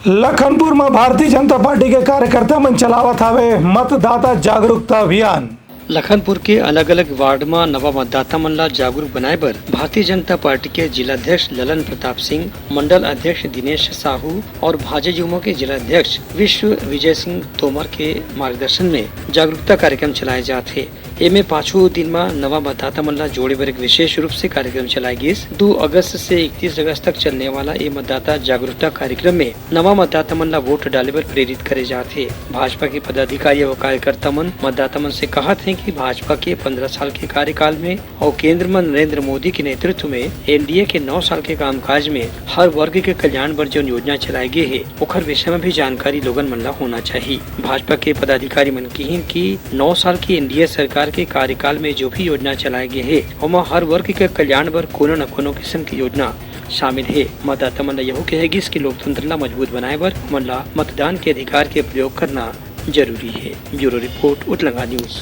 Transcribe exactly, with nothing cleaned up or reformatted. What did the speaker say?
लखनपुर म भारतीय जनता पार्टी के कार्यकर्ता मन चलावत हावे मतदाता जागरूकता अभियान। लखनपुर के अलग-अलग वार्ड म नवा मतदाता मन ला जागरूक बनाए बर भारतीय जनता पार्टी के जिला अध्यक्ष ललन प्रताप सिंह, मंडल अध्यक्ष दिनेश साहू और भाजयुमो के जिला अध्यक्ष विश्व विजय सिंह तोमर के मार्गदर्शन में जागरूकता कार्यक्रम चलाए जात हे। एमे पाछू दिन म नवा मतदाता मन ला जोड़े बर एक विशेष रूप से कार्यक्रम चलाए गिस। दू अगस्त से इकतीस अगस्त तक चलने वाला ये मतदाता जागरूकता कार्यक्रम में नवा मतदाता मन ला वोट डाले बर प्रेरित करे जात हे। भाजपा के पदाधिकारी अउ कार्यकर्ता मन मतदाता मन से कहत हे कि भाजपा के पंद्रह साल के कार्यकाल में अउ केंद्र म नरेंद्र मोदी के नेतृत्व में एनडीए के नौ साल के कामकाज में हर वर्ग के कल्याण बर जौन योजना चलाए गे हे, ओखर विषय में भी जानकारी लोगन मन ला होना चाहिए। भाजपा के पदाधिकारी मन किहिन कि नौ साल की एनडीए सरकार के कार्यकाल में जो भी योजना चलाए गे हे, ओमा हर वर्ग के कल्याण बर कोनो न कोनो किस्म की योजना शामिल हे। मतदाता मन ला यहू कहे गिस कि लोकतंत्र ला मजबूत बनाए बर हमन ला मतदान के अधिकार के प्रयोग करना जरूरी हे। Bureau report, Utlanga news.